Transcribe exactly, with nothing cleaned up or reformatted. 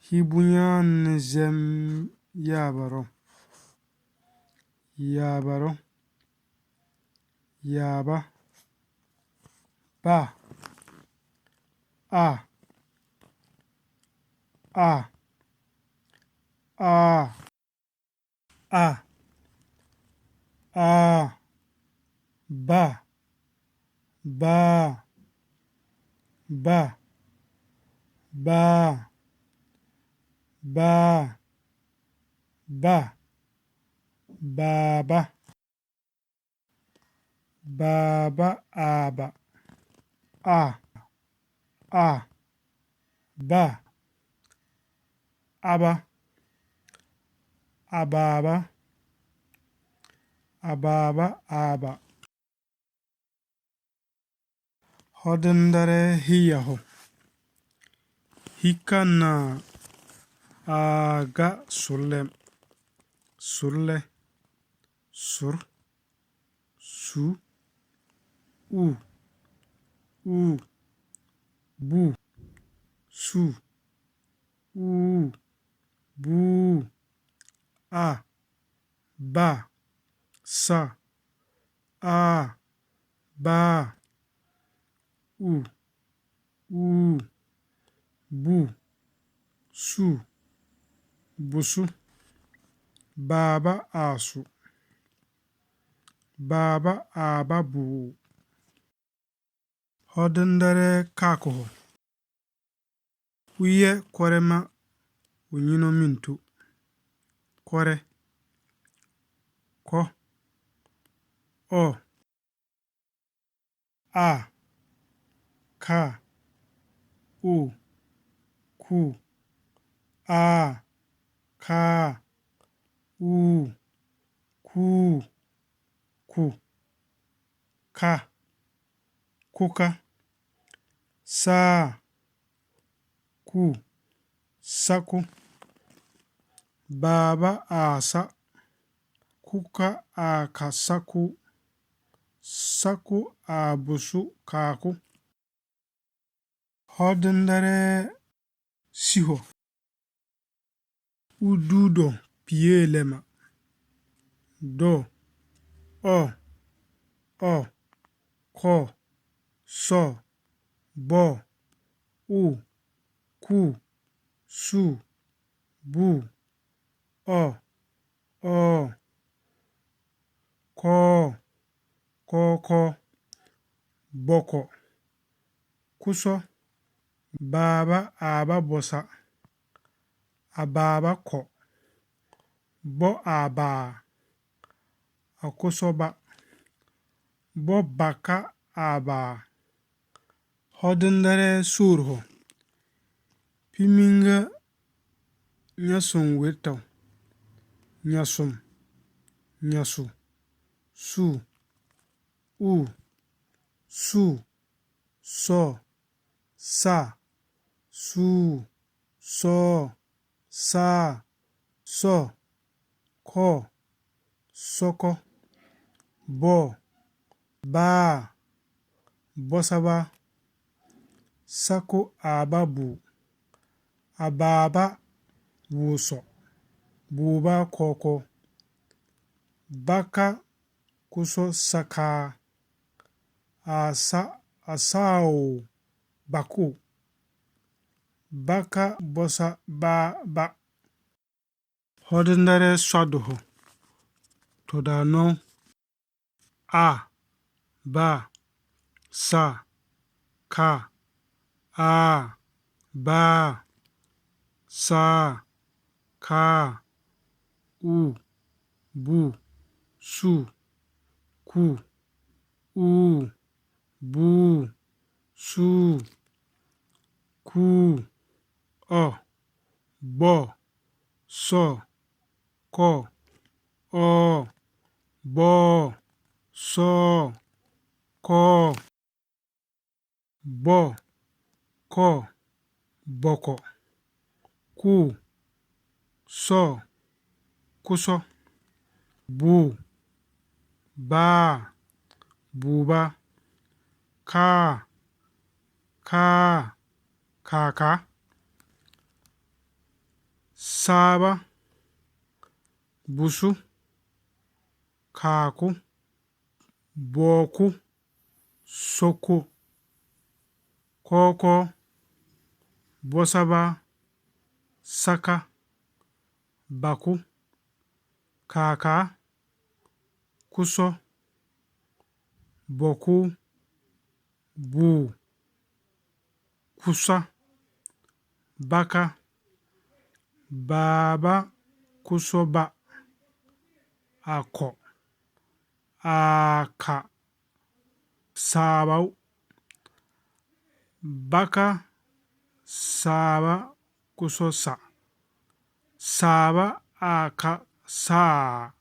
Hiibunya ne zem yaaba ro. Yaaba ro. Yaaba. Ba. A. A. A. A. A. Ba. Ba. Ba. Ba. Ba. Ba. Baaba. Baaba, aba. A. A. Ba. Aba. Abaaba. Abaaba, aba. Hodendare hiya ho. Hika na aga surlem. Surle. Sur. Su. U. U. Bu. Su. U. Bu. A. Ba. Sa. A. Ba. U. U. Bu. Su. Busu. Baaba asu. Baaba aba bu. Hodendare kaku ho. Uye kore ma unyino mintu. Kore. Ko. O. A. Ka. U. Ku. A. Ka. U. Ku. Ku. Ka. Kuka. Sa. Ku. Saku. Baaba asa. Kuka aka saku. Saku abusu kaku. Hodendare si ho. Ududo pie lema. Do. O. O. Ko. So. Bo. U. Ku. Su. Bu. O. O. Ko. Koko. Boko. Kuso. Baaba aba bosa. Abaaba ko. Bo aba. Akuso ba. Bo baka aba. Hodendare sur ho. Piminga nyasum wirtau. Nyasum. Nyasu. Su. U. Su. So. Sa. Su. So. Sa. So. Ko. Soko. Bo. Ba. Bosaba. Sako aba bu. Ababa buso. Buba koko. Baka kuso saka. Asa, asao baku. Baka bosa ba ba. Hodendare swadu ho. Toda no. A, ba, sa, ka, a, ba, sa, ka, u, bu, su, ku, u, bu, su, ku, o, bo, so, ko, o, bo, so, ko. Bo, ko, boko. Ku, so, kuso. Bu, ba, buba. Ka, ka, kaka. Saaba, busu, kaaku, booku, soku, kooko, bosaba, saka, baku, kaakaa, kuso, boku, buu, kusa, baka, baaba, kuso ba, ako, aka, saabau, baka, saaba, kuso sa, saaba, aka, saa,